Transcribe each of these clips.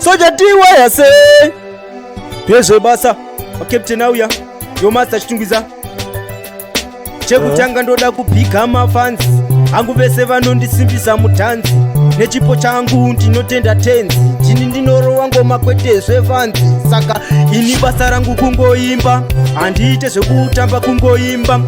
Soja T wayase ndezvebasa. Macaptain auya, yo master Chitungwiza. Chekutanga ndoda kubhiga mafans angu vese vanondisimbisa mutanzi. Nechipo changu ndinotenda tenzi, ndini ndinorova ngoma kwete zvefanzi. Saka ini basa rangu kungoimba, handiite zvekutamba, kungoimba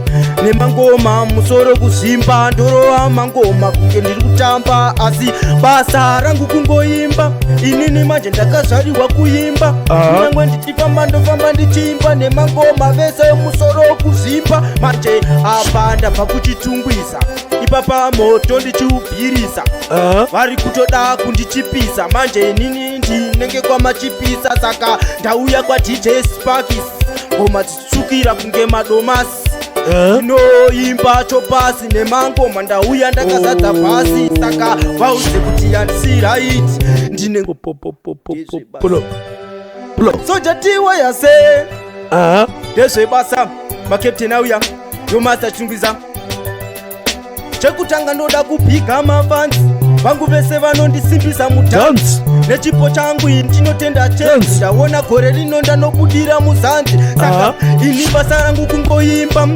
nemangoma, musoro kuzvimba, ndorova mangoma kunge ndiri kutamba, asi basa rangu kungoimba. Inini manje ndakazvarirwa kuimba. Kunyangwe ndichifamba ndofamba ndichiimba nemangoma, vese musoro kuzvimba. Manje apa ndabva kuChitungwiza, ipapa moto ndichiubvirisa. Vari kutoda kundichipisa, manje inini ndinenge kwamachipisa. Saka ndauya kwaDJ Sparks, ngoma dzichitsvukira kunge madomasi. Ndinoimba chopasi nemangoma, ndauya ndakazadza pasi. Saka vaudze kuti handisi right, ndine Po, po, po, po, po, po, pulo. Pulo. Soja T wayase ndezvebasa. Macaptain auya, yo master Chitungwiza. Chekutanga ndoda kubhiga mafans vangu vese vanondisimbisa mutanzi. Dance. Nechipo changu ini ndinotenda chenzi. Dance. Ndaona gore rino ndanobudira muzanzi. Saka ini basa rangu kungoimba.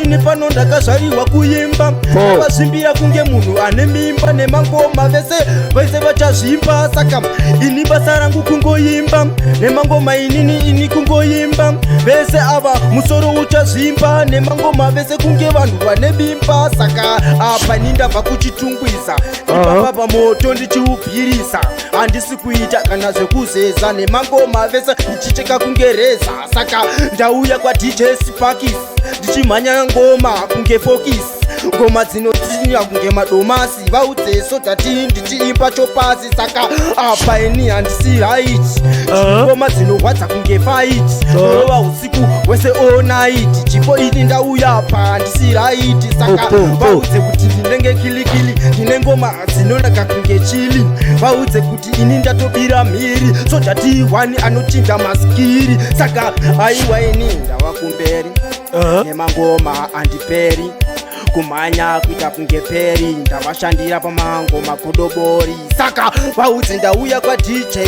Inini pano ndakazvarirwa kuimba. Ndakazvimbira kunge munhu ane mimba, nemangoma vese vese vachazvimba. Saka ini basa rangu kungoimba nemangoma, inini ini kungoimba, vese ava musoro uchazvimba nemangoma, vese kunge vanhu vane mimba. Saka apa ini ndabva kuChitungwiza, ipapa pamoto ndichiubvirisa, handisi kuita kana zvekuzeza, nemangoma vese ndichicheka kunge reza. Saka ndauya kwaDJ Sparks, ndichimhanya ngoma kunge fokisi, ngoma dzinotinya kunge madomasi. Vaudze Soja T ndichiimba chopasi. Saka apa ini handisi right, ngoma dzinorwadza kunge fight, rova usiku wese all night. Chipo ini ndauya pa handisi right. Saka Po, po, po. vaudze kuti ndinenge kilikili, ndine ngoma dzinonaka kunge chili. Vaudze kuti ini ndatobira mhiri, Soja T1 anochinja maskiri. Saka aiwa, ini ndava kumberi nemangoma, andiperi kumhanya kuita kunge peri, ndavashandira pamangoma godobori. Saka vaudze ndauya kwaDJ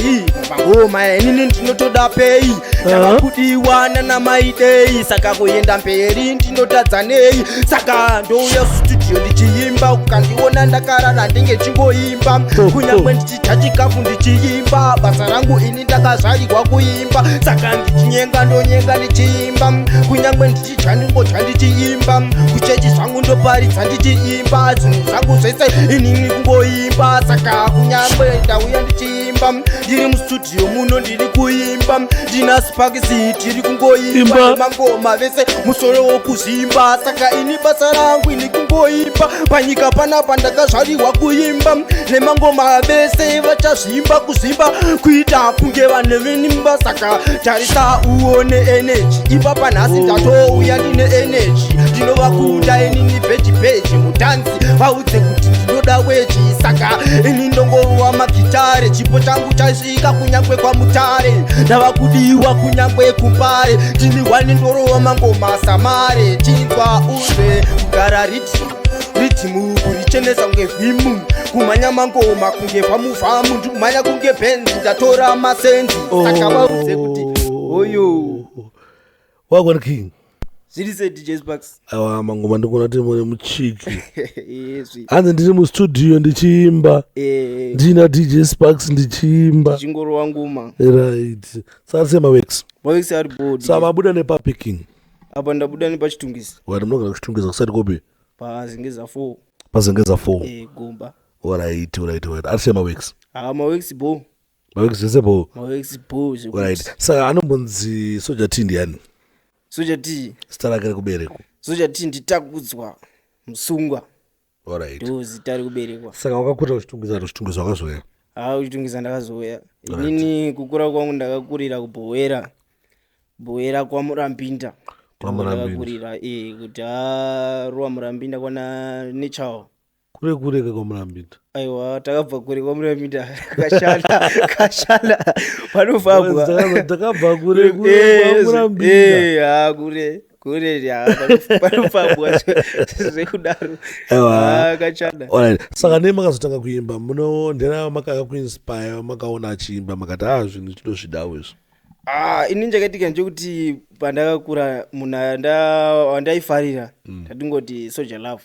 mangoma, inini ndinotoda pei, ndavakudiwa nana maidei. Saka kuenda mberi ndinotadza nei? Saka ndouya studio ndichiimba, ukandiona ndakarara ndenge chingoimba, kunyangwe ndichidya chikafu ndichiimba. Basa rangu ini ndakazvarirwa kuimba. Saka ndichinyenga ndonyenga ndichiimba, kunyangwe ndichidya ndingodya ndichiimba, kuchechi zvangu ndoparidza ndichiimba, zvinhu zvangu zvese inini kungoimba. Saka kunyangwe ndauya ndichiimba, ndiri mustudio muno ndiri kuimba, ndina Sparks tiri kungoimba Imba. mangoma, vese musoro wokuzvimba. Saka ini basa rangu ini kungoimba, panyika panapa ndakazvarirwa kuimba nemangoma, vese vachazvimba, kuzvimba kuita kunge vanhu venimba. Saka tarisa uone energy ipapa, nhasi ndatouya ndine energy, ndinovakunda inini bheji bheji mutanzi. Vaudze kuti ndinoda weji. Saka ini ndongorova magitare, chipo changu chasvika kunyangwe kwaMutare, ndava kudiwa kunyangwe kuMbare. Ndini wani ndorova mangoma samare, chinzwa uzve kugara riddim riddim kurichenesa kunge vhimu, kumhanya mangoma kunge vhamuvhamu, ndikumhanya kunge bhenzi, ndatora masenzi. Saka vaudze kuti oyo. Wagwan king. Zviri sei, DJ Sparks? Aiwa, mangoma ndikuona kuti mune muchiki. Izvi. Hanzi ndiri mustudio ndichiimba, ndina DJ Sparks ndichiimba. Ndichingorova ngoma. Right, saka semaworks? Maworks ari board. Saka mabuda nepapi, king? Apa ndabuda nepaChitungwiza. Wati munogara kuChitungwiza kusati kopi? PaZengeza 4. PaZengeza 4. Gomba. Alright, ari semaworks? Ha, maworks bo. Maworks zvese bo? Maworks bo zvekuti. Right, saka anombonzi Soja T ndiani? Soja T? Zita rake rekuberekwa. Soja T ndiTakudzwa Musungwa. Ndo zita rekuberekwa. Saka wakakurira kuChitungwiza kana kuChitungwiza wakazoya? Ha, kuChitungwiza ndakazoya inini. Kukura kwangu ndakakurira kuBhowera, Bhowera kwaMurambinda. KwaMurambinda. Ndakakurira kuti aruwa Murambinda kwana Nechawa. Kure kure kwaMurambinda. Aiwa, takabva kure kwaMurambinda, kashanda kashanda panofambwa. Takabva kure kure kwaMurambinda. Ha, kure. Kure panofambwa zvekudaro. Aiwa. Ah, kachana. Alright. Saka nei makazotanga kuimba? Muno ndena makakakuinspire, makaona achiimba, makati, "Ah, zvinhu tinozvidawo izvi"? Ah, ini chakaitika ndechekuti pandakakura, munhu wandaifarira, tatingoti Soul Jah Love.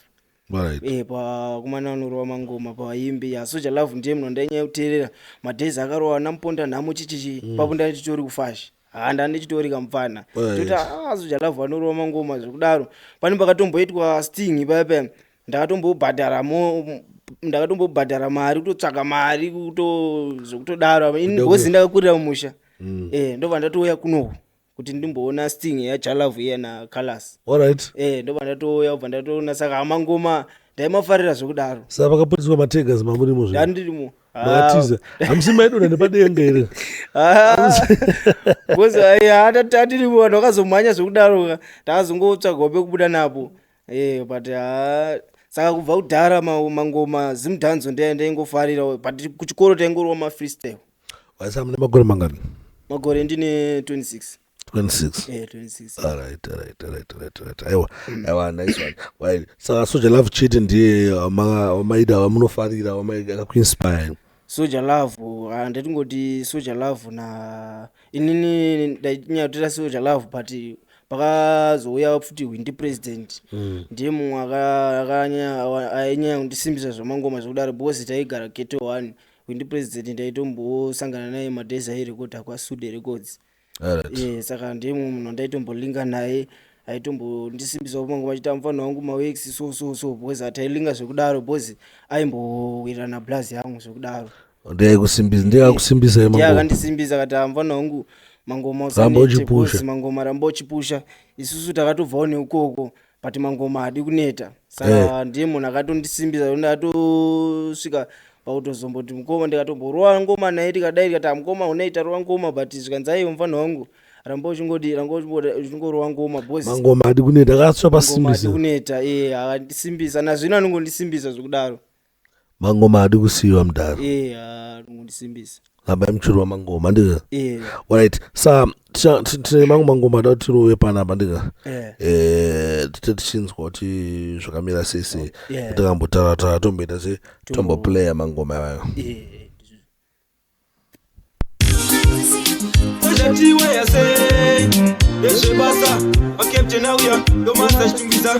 Pakumana anorova mangoma, pavaimbi ya Soul Jah Love, ndiye munhu wandainyanya kuteerera. Madays akarova naMuponda Nhamo, chichichi, papo ndandichitori kufashi, ha, ndandichitori kamupfana. Toti, "Ah, Soul Jah Love anorova mangoma zvekudaro." Pane pakatomboitwa sting paya paya, ndakatombobhadhara mari, kutotsvaga mari, kuto zvekutodaro ini, because ndakakurira mumusha. Ndobva ndatouya kunoku kuti ndimboona sting yaJah Love iya naColors. Ndobva ndatouya, ubva ndatoona. Saka mangoma ndaimafarira zvekudaro. Saka pakapotiswa mateargas mamurimo zvino? Ndandirimo. Makatiza, hamusi maidonha nepadenga here? Because tatirimo, vanhu vakazomhanya zvekudaro, takazongotsvagawo pekubuda napo. But ha, saka kubva kudhara mangoma zimudhanzo ndaingofarira, but kuchikoro taingorova mafreestyle. Waisa mune makore mangani? Makore ndine 26. 26? 26. Alright, aiwa, aiwa, nice one. Right. Saka Soul Jah Love chete ndiye wamaida, wamunofarira, akakuinspire? Soul Jah Love, ah, ndatingoti Soul Jah Love. Na inini ndainyatira Soul Jah Love, but pakazouya futi Hwindi President, ndiye mumwe ainyanya kundisimbisa zvemangoma zvekudaro, because taigara ghetto one. Hwindi President ndaitombosangana naye madays airekodha kwaSude Records. Saka ndiye mumwe munhu wandaitombolinga naye, aitombondisimbisa mangoma, achiti, "Mufana wangu, maworks so so so," because atailinga zvekudaro, because aimbowirirana blazi yangu zvekudaro. Ndiyaikusimbisa, ndiyakusimbisa Ndiye mangoma. Akandisimbisa, akati, "Ah, mufana wangu, mangoma Ramba usanete, uchipusha." because mangoma ramba uchipusha. Isusu takatobvawo neukoko, but mangoma haadi kuneta. Saka ndiye munhu akatondisimbisa. Ndakatosvika pakutozomboti mukoma, ndikatomborowa ngoma naye, tikadai, tikati, "Ah, mukoma, unoita rova ngoma," but zvikanzi, "Aiwa, mufana wangu, ramba uchingodi, ramba uchingorova ngoma," because Mangoma haadi kuneta, akatsva mangoma haadi pasimbisa. kuneta. Akandisimbisa, nazvino anongondisimbisa zvekudaro. Mangoma haadi kusiyiwa, mudhara. Anongondisimbisa. Rambai muchirova mangoma, ndika. Alright, sa tine mamwe mangoma ada kuti tirove panapa, ndika. Tite tichinzwa kuti zvakamira sei sei. Tikambotaratara, tomboita se tomboplaya mangoma ayo. Zvatiwe yase ndezvebasa, macaptain auya, ndomasa chitungwiza.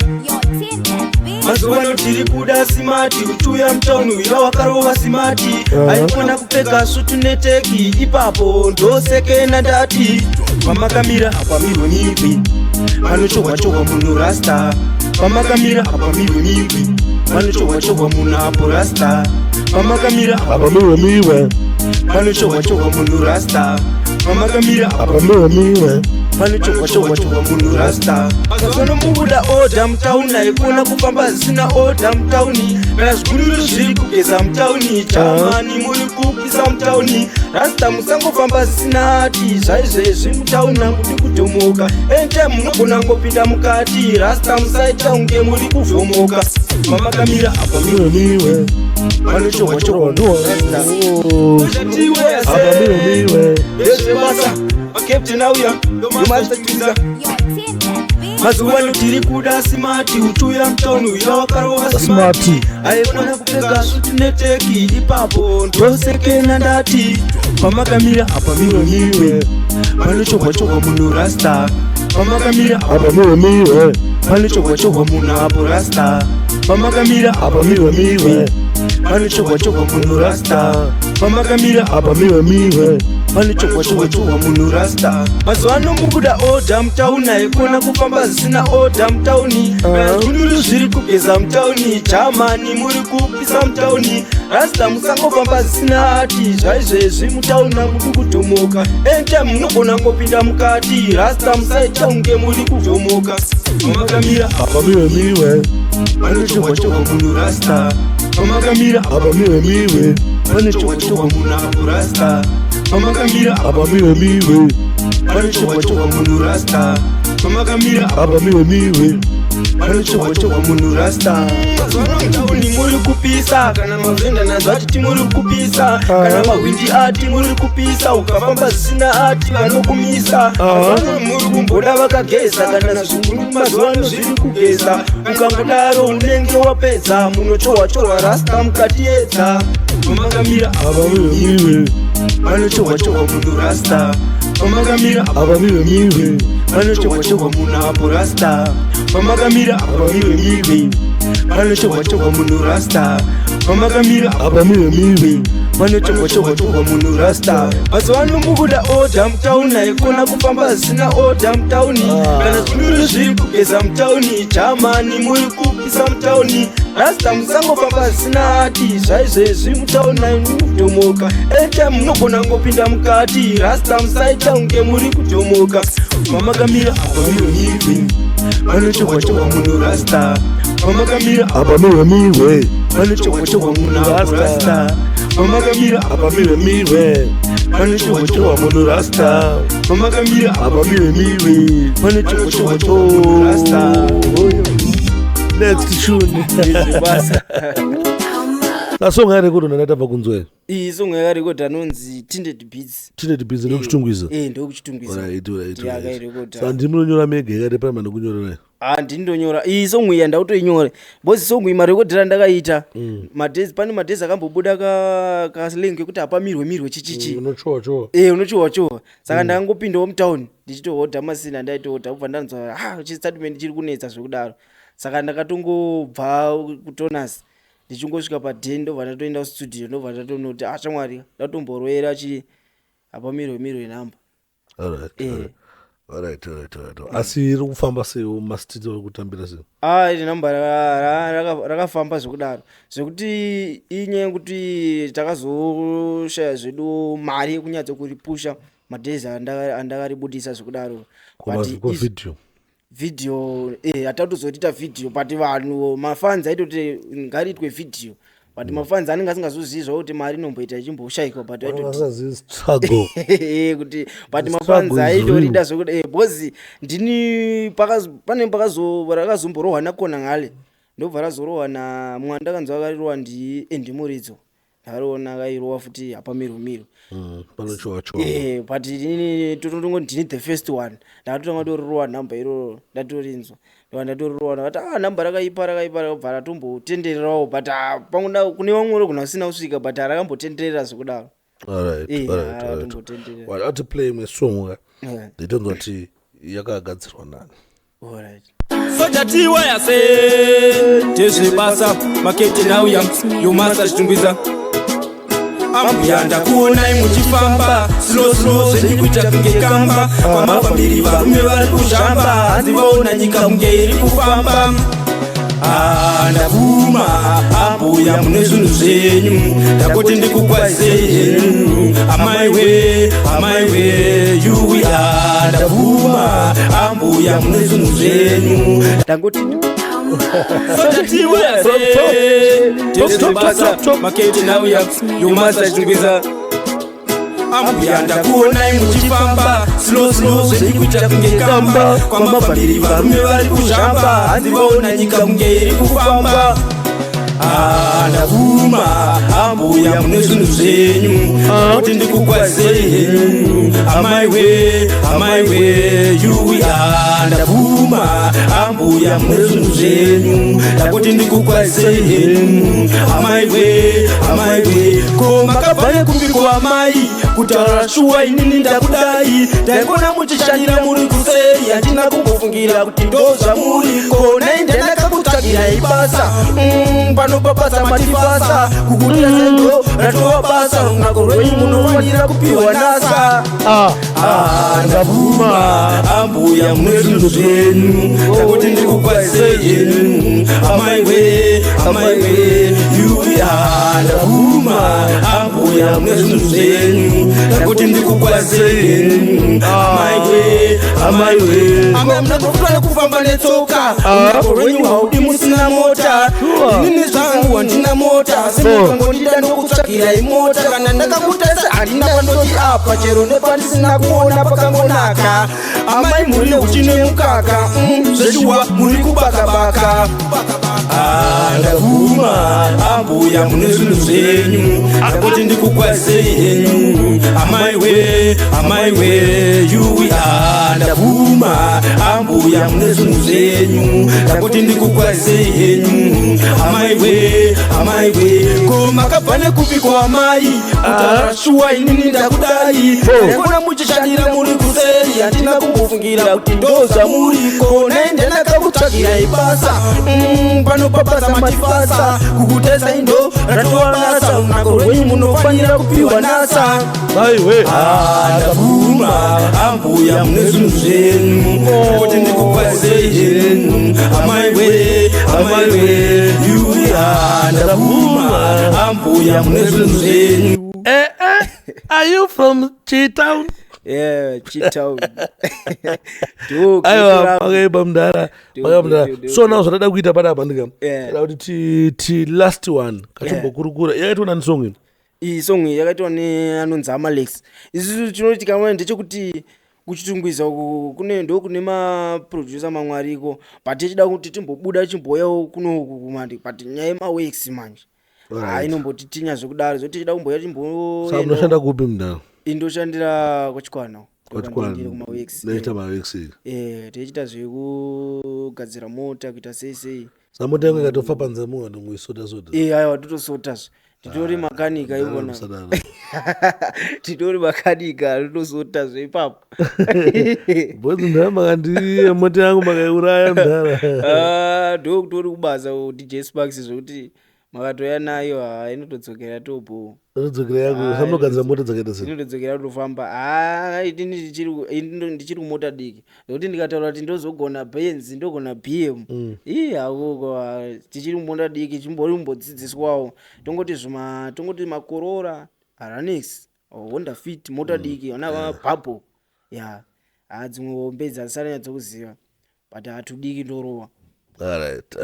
Mazuva ano tiri kuda smart, uchiuya mutauni uya wakarova smart. Aikona kupfeka sutu neteki, ipapo ndosekena. Ndati pamakamira hapamirwe mirwi, panochohwa chohwa munhu rasta. Pamakamira hapamirwe mirwi, panochohwa chohwa munhu apo rasta. Pamakamira Apa miwe miwe. Panochohwa chohwa munhu rasta. Pamakamira Apa miwe miwe. Panochohwa chohwa chohwa munhu rasta. Mazvanomubuda order mutauni, haikona kufamba zvisina order mutauni. Kana zvigururu zviri kugeza mutauni, chamani muri kupisa mutauni. Rasta, musangofamba zvisina ati zvaizvezvi mutauni, hamudi kudhomoka. Ende munogona ngopinda mukati. Rasta, musaita kunge muri kuvhomoka. Mamakamira apa miwe miwe. Panochohwa chohwa munhu rasta. Apa miwe miwe. Ndezvebasa, macaptain auya, ndomasatiza. Mazuva ano tiri kuda smart, uchiuya mutauni uya wakarova smart. Aikona kupfeka sutu neteki, ipapo ndosekena. Ndati pamakamira apa miwe miwe, panochohwa chohwa munhu rasta. Pamakamira Apa miwe miwe. Panochohwa chohwa munhu apo rasta. Pamakamira Apa miwe miwe. Panochohwa chohwa munhu rasta. Pamakamira Apa miwe miwe. Panochohwa chohwa chohwa munhu rasta. Mazuva ano mubuda order mutauni, haikona kufamba zvisina order mutauni. Zvigururu zviri kugeza mutauni, jamani muri kupisa mutauni. Rasta, musangofamba zvisina ati zvaizvezvi mutauni, hamudi kudhomoka. Ende munogona ngopinda mukati. Rasta, musaita kunge muri kuvhomoka. Pamakamira Apa miwe miwe. Panochohwa chohwa munhu rasta. Pamakamira Apa miwe miwe. Panochohwa chohwa munhu apo rasta. Pamakamira Apa miwe miwe. Panochohwa chohwa munhu rasta. Pamakamira Apa miwe miwe. Vanochohwa-chohwa munhu rasta. Mazuva mutauni muri kupisa, kana mavhenda nazvo atiti muri kupisa, kana mahwindi ati muri kupisa, ukafamba zvisina ati vanokumisa. Mazuva muri kumboda vakageza, kana zvikuru mazuva ano zviri kugeza, ukangodaro unenge wapedza. Munochohwa-chohwa rasta mukatiedza, pamakamira Abamiwe. Vanochohwa-chohwa munhu rasta, pamakamira Abamiwe miwe. Vanochohwa-chohwa munhu apo rasta, pamakamira abamiwe miwe. Vanochohwa-chohwa munhu rasta, pamakamira Abamiwe miwe. Vanochohwa-chohwa munhu rasta. Mazuva ano mukuda order mutauni, haikona kufamba zvisina order mutauni. Kana zvinuru zviri kugeza mutauni, jamani, muri kupisa mutauni. Rasta, musangofamba zvisina ati zvaizvezvi mutauni kudhomoka, anytime munogona ngopinda mukati. Rasta, musaita kunge muri kudhomoka. Pamakamira abamiwe miwe. Vanochohwa-chohwa munhu rasta, pamakamira Abamiwe miwe. Vanochohwa-chohwa munhu rasta, pamakamira Abamiwe miwe. Vanochohwa-chohwa munhu rasta. Pamakamira Abamiwe miwe. Vanochohwa-chohwa munhu rasta. Next tune. Basa. Kasong yarekodwa nanatabva kunzwa. Iyi song yakarekodha anonzi Tinted Beats. Tinted Beats ndokuchitungwiza. Eh, ndokuchitungwiza. Alright, alright, alright. Yakairekodha. Saka ndimi munonyora mega yakati paima nekunyorera? Ah, ndindonyora iyi song iyi, handautoinyore because song iyi marekodhero andakaita madays, pane madays akambobuda kaslang kekuti hapamirwe mirwe chichichi. Unochowa chowa. Eh, unochohwa chohwa. Saka ndakangopindawo mutauni ndichitohodha masini andaitohodha, kubva ndanzwa ha chistatement chiri kunetsa zvekudaro. Saka ndakatongobva kutonas, ndichingosvika paden, ndobva ndatoenda kustudio, ndobva ndatonoti, ah, shamwari, ndatomborwera chi hapamirwe mirwe nhamba. Alright. Eh. Alright. Asi iri kufamba sei mumastreets, uri kutambira sei? Ah, iri namba rakafamba zvekudaro, zvekuti inyaya yekuti takazoshaya zvedu mari yekunyatso kuripusha madays andakaribudisa zvekudaro. But Ko video? Video, eh, hatatozotiita video, but vanhu mafans aitoti ngariitwe video, but mafans anenge asingazozivi zvavo kuti mari inomboita ichimboshayikwa, but vaitoti Vasazivi struggle. Eh, kuti but The mafans struggle is aitorida zvekuti because ndini pane pakazo rakazomborohwa nakona ngale, ndobva razorohwa na mwana ndakanzwa akarirohwa ndi Endimuridzo, ndakariona akairohwa futi hapamirwe mirwe. Panochowa chowa. Eh, but inini totongo ndini the first one ndakatotanga torirowa nhamba iroro, ndatorinzwa, ndobva ndatorirowa, ndakati, ah, nhamba rakaipa, rakaipa, rakabva ratombotendererawo, but ah, pamwe kune vamwe rogona kusina kusvika, but harakambotenderera zvekudaro. Alright. Eh, Alright. Haratombotenderera. Well, ati play imwe song ka. Eh, Nditonzwa kuti yakagadzirwa nani. Alright. Soja tiwaya se tezvebasa makete nauya yomasa chitungwiza. Ambuya, ndakuonai muchifamba slow slow zvenyu kuita kunge kamba. Pamafambiri varume vari kuzhamba, hanzi vaona nyika kunge iri kufamba. Ah, ndabvuma ambuya, mune zvinhu zvenyu, ndakoti ndikukwazisei henyu, amaiwe, amaiwe, yuwi. Ah, ndabvuma ambuya, mune zvinhu zvenyu. Ndangoti Sotatiwa tezvebasa makete nauya yomasa chitungwiza. Ambuya, ndakuonai muchifamba slow slow zvenyu kuita kunge kamba. Kwamafambiri varume vari kuzhamba, hanzi vaona nyika kunge iri kufamba. Ah, ndabvuma ambuya, mune zvinhu zvenyu, kuti ndikukwazisei henyu, amaiwe, amaiwe, yuwi. Ah, ndabvuma ambuya, mune zvinhu zvenyu, ndakuti ndikukwazisei henyu, amaiwe, amaiwe. Ko makabva nekupi kwamai? Kutaura shuwa, inini ndakudai, ndaikona muchishandira muri kuseri, handina kumbofungira kuti ndo zvamuri. Ko nai ndandakakutsvagirai basa? Pano pabasa matifasa kukutira sendo ratova basa, runako rwenyu munofanira kupiwa nasa. Ah, ndabvuma ambuya, mune zvinhu zvenyu, ndakuti ndikukwazisei henyu, amaiwe, amaiwe, yuwi. Ah, ndabvuma ambuya, mune zvinhu zvenyu, ndakuti ndikukwazisei henyu, amaiwe, amaiwe. Amai, munakufutwa nekufamba netsoka, runako rwenyu haudi musina mota. Inini zvangu handina mota, asi mukangondida ndokutsvagirai mota. Kana ndakakutarisa handina pandoti apa, chero nepandisina kuona pakangonaka. Amai muri uchi nemukaka, zveshuwa muri kubakabaka. Ah, ndabvuma ambuya, mune zvinhu zvenyu, ndakoti ndikukwazisei henyu, amaiwe, amaiwe, yuwi. Ah, ndabvuma ambuya, mune zvinhu zvenyu, ndakoti ndikukwazisei henyu, amaiwe, amaiwe. Ko makabva nekupi kwamai? Kutaura shuwa, inini ndakudai, ndakona muchishandira muri kuseri, handina kumbofungira kuti ndo zvamuriko. Naindenakakutsvagirai basa, pano pabasa matifasa, kukutesa indo ratova basa. Runako rwenyu munofanira kupiwa nasa. Aiwe. Ah, ndabvuma ambuya, mune zvinhu zvenyu, kuti ndikukwazisei henyu, amaiwe, amaiwe, yuya. Ndabvuma ambuya, mune zvinhu zvenyu. Eh, eh, are you from Chitown? Yeah, Chitown. Aiwa, pakaipa mudhara, pakaipa mudhara. So now zvadada kuita panapa ndika da kuti ti last one katimbokurukura. Yakaitwa nani song ino? Iyi song iyi yakaitwa neanonzi Amalex. Isusu tinoti kamwe ndechekuti kuChitungwiza uku kune ndo kune maproducer mamwe ariko, but tichida kuti timbobuda, chimbouyawo kunoku kumandi, but nyaya yemaworks manje ha inombotitinya zvekudaro, zvo tichida kumboya timbo. Saka munoshanda kupi, mudhara? Indoshandira kwaChikwana. Kwachikwana. Kumaworks. Nekuita maworks? Eh, tichiita zvekugadzira mota, kuita sei sei. Saka mota yangu ikatofa panze mungatongoisota sota? Eh, aiwa, totosotazve, titori makanika ivona. Musadaro. Titori makanika, totosotazve ipapo. Boys, mudhara, makandi mota yangu makaiuraya, mudhara. Ah, ndokutori kubasa DJ Sparks, zvekuti makatoya nayo, ha, inotodzokera topo. Inodzokera yako? Samunogadzira mota dzakaita sei? Inotodzokera kutofamba. Ha, ini ndichiri kumota diki, nekuti ndikataura kuti ndozogona Benz, ndogona BM, ii, hakoko. Tichiri kumota diki, chimbori kumbodzidziswawo. Tongoti zvima, tongoti maCorolla, Runx, Honda Fit, mota diki, ana bhabho ya. Ha, dzimwe hombe dzandisanyatsokuziva, but hatudiki ndorova. Alright.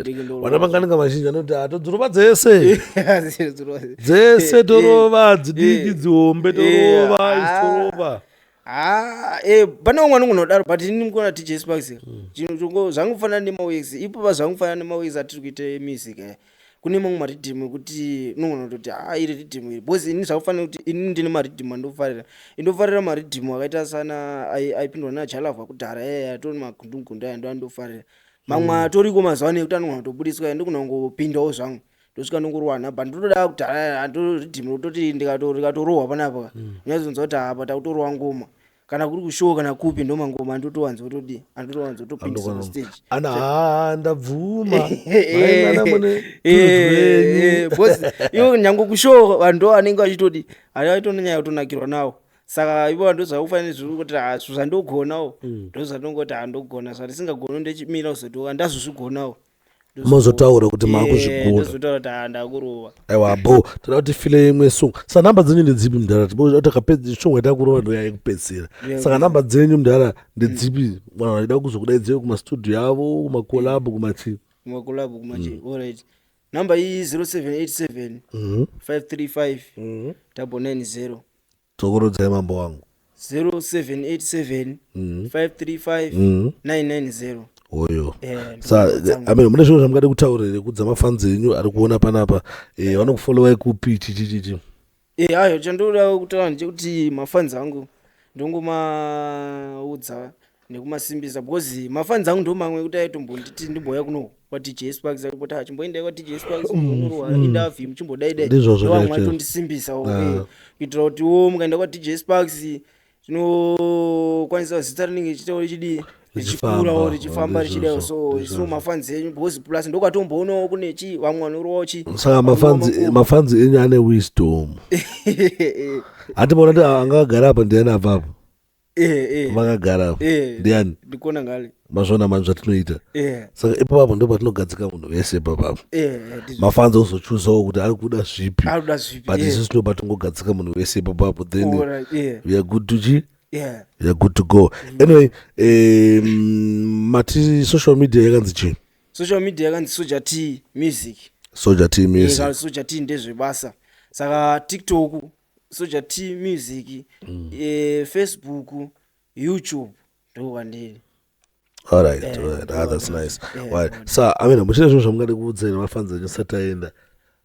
Diki ndorova. Vana makanika mazhinji anoti hatodzirova dzese dzese, torova dzidiki, dzihombe torova, isi torova. Ha, pane vamwe vanogona kudaro, but ini mukuona DJ Sparks, chinhu zvangofanana nemaworks ipopa, zvangofanana nemaworks atiri kuita emusic aya. Kune mamwe mariddim ekuti unogona kutoti, ha, iri riddim iri, because ini zvakufanira kuti ini ndine mariddim andofarira. Indofarira mariddim akaita sana aipindwa naJah Love kudhara, aya atori magundugundu aya, ndo andofarira. Mamwe atoriko mazuva ano ekuti anogona kutobudiswa, ndogona kungopindawo zvangu, ndosvika ndongorowana, but ndotoda kudhara riddim rototi rikatorohwa panapa, unyazonzwa kuti apa takutorova ngoma, kana kuri kushow kana kupi, ndo mangoma andotowanzotodi, andotowanzotopindisa pastage. Ana, ha, ndabvuma. Mai mwana, mune tunhu twenyu. Because iwo nyange kushow vanhu ndo vanenge vachitodi, aitononyanya kutonakirwa nawo. Saka ivo ndo zvakufanira zviri kuti, ha, zvinhu zvandogonawo ndo zvandongoti, ha, ndogona, zvandisingagoni ndechimira kuzotoka ndazozvigonawo. Mozotaura kuti maakuzvigona. Ndozotaura kuti, ha, ndakurova. Aiwa, bo toda kuti file imwe song. Saka namba dzenyu ndedzipi, mudhara? Takapedza song yatakurova, ndo yaikupedzisira. Saka namba dzenyu, mudhara, ndedzipi, vanhu vachida kuzokudaidzei kumastudio avo, kumacollab, kumachi? Kumacollab, kumachi. Alright, namba iyi 0787 535 990. Dzokorodzai, mambo wangu. 0787 535 990. Oyo. Eh, sa ndo dzangu. Amen. Mune zvinhu zvamungade kutaura here kudza mafans enyu ari kuona panapa? Vanokufollowai kupi, chichichichi? Eh, ayo, chandoda kutaura ndechekuti mafans angu ndongomaudza nekumasimbisa, because mafans angu ndo mamwe ekuti aitombonditi ndimboya kuno kwaDJ Sparks, kuti achimboendai kwaDJ Sparks munorohwa interview, muchimbodaidai. Ndizvozvo. Ndo vamwe Chaizvo. atondisimbisa kuitira kuti wo mukaenda kwaDJ Sparks tinokwanisa zita rinenge richitaura richidii, richikurawo, Richifamba, richifamba, richidawo. Ndizvozvo, So ndizvozvo. so mafans enyu, because plus ndokwatomboonawo kune chi vamwe vanorowawo chi. Saka mafans enyu ane wisdom. Hatimaona kuti angagara apa ndiani apapo? Vakagara apa ndiani? Ndikona ngale. Mazvona mani zvatinoita? Saka ipapapo ndo patinogadzika munhu wese ipapapo. Ndizvo. Mafans ozochuzawo kuti ari kuda zvipi. Ari kuda zvipi. But isusu ndo patingogadzika munhu wese ipapapo, then Alright, yeah. we are good to chi we are good to go. Anyway, mati social media yakanzi chii? Social media yakanzi Soja T Music. Soja T Music. Kana Soja T ndezvebasa. Saka TikTok Soja T Music, Facebook, YouTube. Ndokwandiri. Alright, alright. Ah, that's nice. Right. So, I mean, muchine zvinhu zvamungade kuudza here mafans enyu sataenda?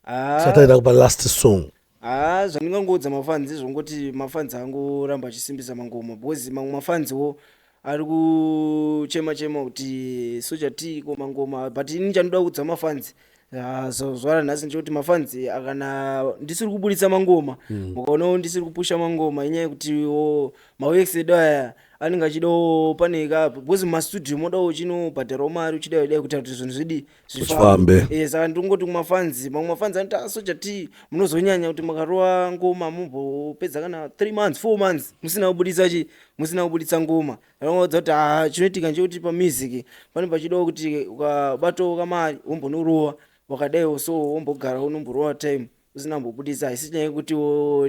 Ah. Sataenda kupa last song. Ah, zvandingangoudza mafans zvongoti mafans angoramba achisimbisa mangoma, because mamwe mafanziwo ari kuchema chema kuti Soja T ko mangoma. But ini chandoda kuudza mafans, ah, zuva ranhasi ndechekuti mafans akana ndisiri kubuditsa mangoma, mukaonawo ndisiri kupusha mangoma, inyaya yekutiwo maworks edu aya anenge achidawo pane ka, because mumastudio modawo uchinobhadharawo mari, uchidai dai kuita kuti zvinhu zvidi Zvifambe. Saka ndingoti kumafans, mamwe mafans anoti, "Ah, Soja T munozonyanya kuti makarova ngoma mumbopedza kana 3 months, 4 months musina kubuditsa chi musina kubuditsa ngoma." Vanoudza kuti, ah, chinoitika ndechekuti pamusic pane pachidawo kuti ukabatawo kamari wombonorova wakadaiwo, so wombogara unomborova time usina kumbobudisa. Haisi nyaya yekuti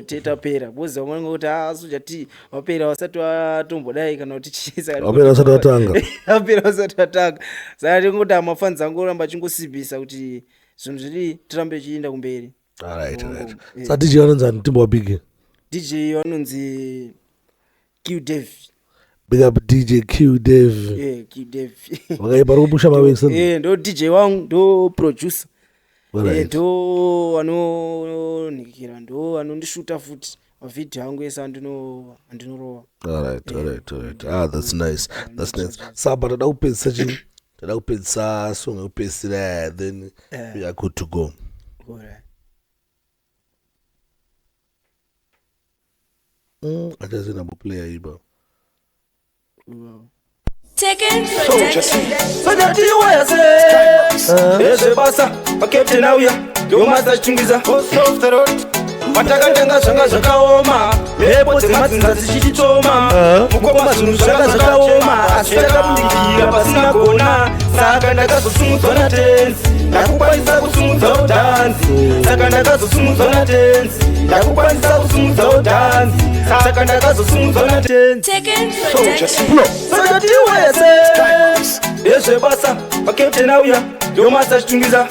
tetapera, because vamwe vanenge kuti, "Ah, Soja T vapera vasati vatombodai," kana kuti chii. Saka Vapera vasati vatanga. Vapera vasati vatanga. Saka tingoti mafans angoramba achingosimbisa kuti zvinhu zviri tirambe tichienda kumberi. Alright. Yeah. Sa DJ vanonzi ani, Timbo Big? DJ vanonzi Q Dev. Big up DJ Q Dev. Yeah, Q Dev. Vakaipa, vari kupusha maworks. Yeah, ndo DJ wangu, ndo producer. Ndo anonhikira, ndo anondishuta futi mavhidhiyo angu ese andinorova. Alright. Ah, that's nice. That's nice. Saba tada kupedzisa chii? Tada kupedzisa song yekupedzisira, then we are good to go. Alright. Achazina player iba. Wow. Taken Production. Soja T wese ezvebasa, vakaptain auya, ndomasa chitungiza. Patakatanga zvanga zvakaoma, mhepo dzemadzinza dzichititsoma. Mukoma, zvinhu zvanga zvakaoma, asi takabudikira pasina gona. Saka ndakazosumudzwa natenzi, ndakukwanisa kusumudzawo dhanzi. Saka ndakazosumudzwa natenzi, ndakukwanisa kusumudzawo dhanzi. Saka ndakazosumudzwa natenzi. Taken Production. Soja T wese ezvebasa, vakaptain auya, ndomasa chitungiza.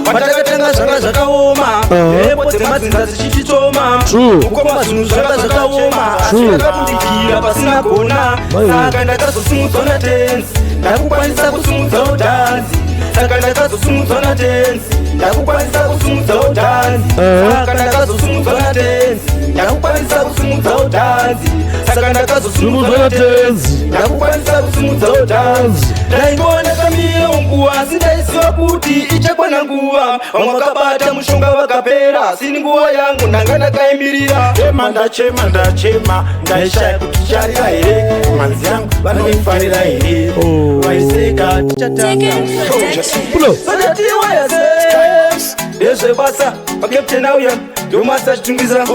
Patakatanga zvanga zvakaoma, mhepo dzemadzinza dzichititsoma. True. Mukoma, zvinhu zvanga zvakaoma, asi True. takabudikira pasina gona. Maiwe. Saka ndakazosumudzwa natenzi, ndakukwanisa kusumudzawo dhanzi. Saka ndakazosumudzwa natenzi, ndakukwanisa kusumudzawo dhanzi. Saka ndakazosumudzwa natenzi, ndakukwanisa kusumudzawo dhanzi. Saka ndakazosumudzwa natenzi, ndakukwanisa kusumudzawo dhanzi. Ndaingona kamiro nguva, asi ndaiziva kuti ichakwana nguva. Vamwe vakabata mushonga vakapera, asi ni nguva yangu ndanga ndakaimirira. Chema, ndachema, ndachema, ndaishaya kuti charira here, mhanzi yangu vanoifarira here, vaiseka tichatanga. Taken Production. Pulo. Soja T wese ndezvebasa, vakaptain auya, ndomasa chitungiza.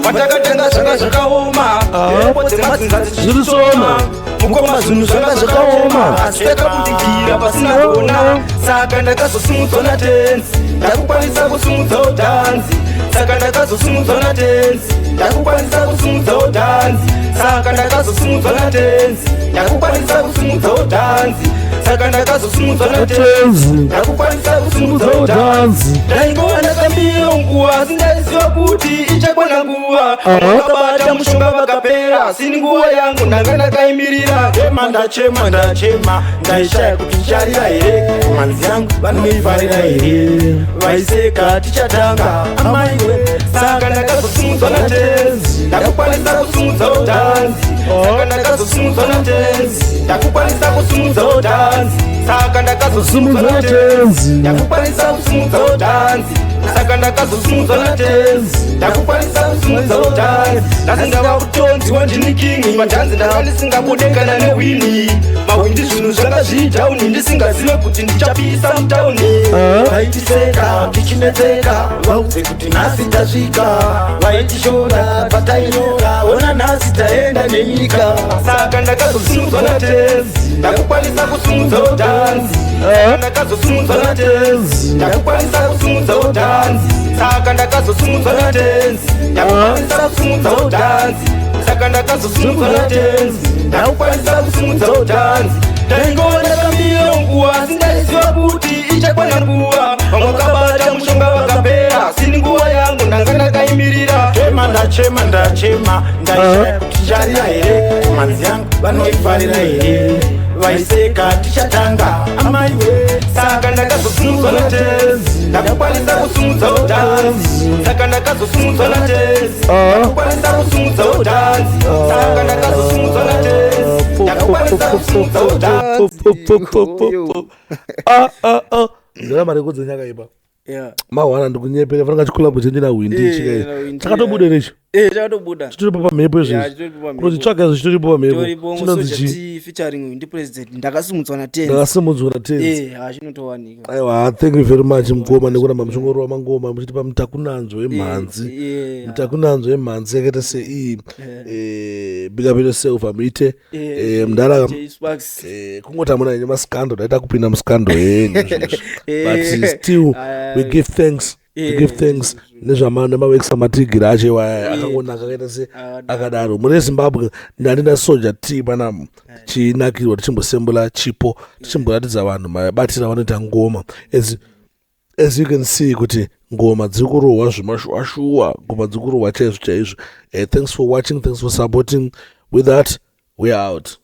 Patakatanga zvanga zvakaoma, mhepo dzemadzinza dzichitsoma. Mukoma, zvinhu zvanga zvakaoma, asi takabudikira pasina gona. Saka ndakazosumudzwa natenzi, ndakukwanisa kusumudzawo dhanzi. Saka ndakazosumudzwa natenzi, ndakukwanisa kusumudzawo dhanzi. Saka ndakazosumudzwa natenzi, ndakukwanisa kusumudzawo dhanzi. Saka ndakazosumudzwa natenzi, ndakukwanisa kusumudzawo dhanzi. Ndaingova ndakambiro nguva, asi ndaiziva kuti ichakwana nguva. Vakabata mushonga vakapera, asi ni nguva yangu ndanga ndakaimirira. Chema, ndachema, ndachema, ndaishaya kuti charira here, mhanzi yangu vanoifarira here, vaiseka tichatanga, amaiwe. Saka ndakazosumudzwa natenzi, ndakukwanisa kusumudzawo dhanzi. Saka ndakazosumudzwa natenzi, ndakukwanisa kusumudzawo dhanzi. Saka ndakazosumudzwa natenzi, ndakukwanisa kusumudzawo dhanzi. Saka ndakazosumudzwa natenzi, ndakukwanisa kusumudzawo dhanzi. Nhasi ndava kutonziwa ndini king padhanzi, ndanga ndisingabude kana newini mahwindi. Zvinhu zvanga zviri down, ndisingazive kuti ndichapisa mutauni. Vaitiseka tichinetseka, vaudze kuti nhasi tasvika. Vaitishora patainyora, ona nhasi taenda nenyika. Saka ndakazosumudzwa natenzi, ndakukwanisa kusumudzawo dhanzi. Saka ndakazosumudzwa natenzi, ndakukwanisa kusumudzawo dhanzi. Saka ndakazosumudzwa natenzi, ndakukwanisa kusumudzawo dhanzi. Saka ndakazosumudzwa natenzi, ndakukwanisa kusumudzawo dhanzi. Ndaingova ndakambiro nguva, asi ndaiziva kuti ichakwana nguva. Vamwe vakabata mushonga vakapera, asi ni nguva yangu ndanga ndakaimirira. Chema. Ndachema, ndachema, ndaishaya kuti ticharira here. Mhanzi yangu vanoifarira here? Vaiseka tichatanga, amaiwe. Saka ndakazosumudzwa naTenzi, ndakukwanisa kusumudzawo dhanzi. Saka ndakazosumudzwa naTenzi, ndakukwanisa kusumudzawo dhanzi. Saka ndakazosumudzwa naTenzi, ndakukwanisa kusumudzawo dhanzi. Ah, ah, ah. Ndira mari kudzenyakaipa. Mahwana, ndikunyepera, fananga chicollabo chenyu naHwindi. Eh, naHwindi, Chakatobuda here? Eh, chakatobuda. Chitoripo pamhepo Yeah, izvezvi? chitoripo pamhepo. Kuti tsvaga izvo, chitoripo pamhepo. Toripo. Chinonzi Soja chii? T featuring Hwindi President, Ndakasimudzwa naTenzi. Ndakasimudzwa naTenzi. Eh, ha, chinotowanika. Aiwa, thank you very much, mukoma, nekuramba muchingorova mangoma muchitipa mutakunanzvo yemhanzi. Mutakunanzvo yemhanzi yakaita seiyi. Big up yourself, amuite. Mudara. J Sparks. Kungoti hamuna henyu mascandal, daita kupinda muscandal yenyu izvezvi, but still we give thanks, we give thanks nemaworks amatigira acho iwaya akangonaka, akaita se akadaro. Mune Zimbabwe, ndandina Soja T panamo, tichinakirwa, tichimbosembula chipo, tichimboratidza vanhu mabatiro avanoita ngoma. As you can see kuti ngoma dziri kurohwa zvemashuwa, ngoma dziri kurohwa chaizvo chaizvo. Thanks for watching, thanks for supporting. With that, we are out.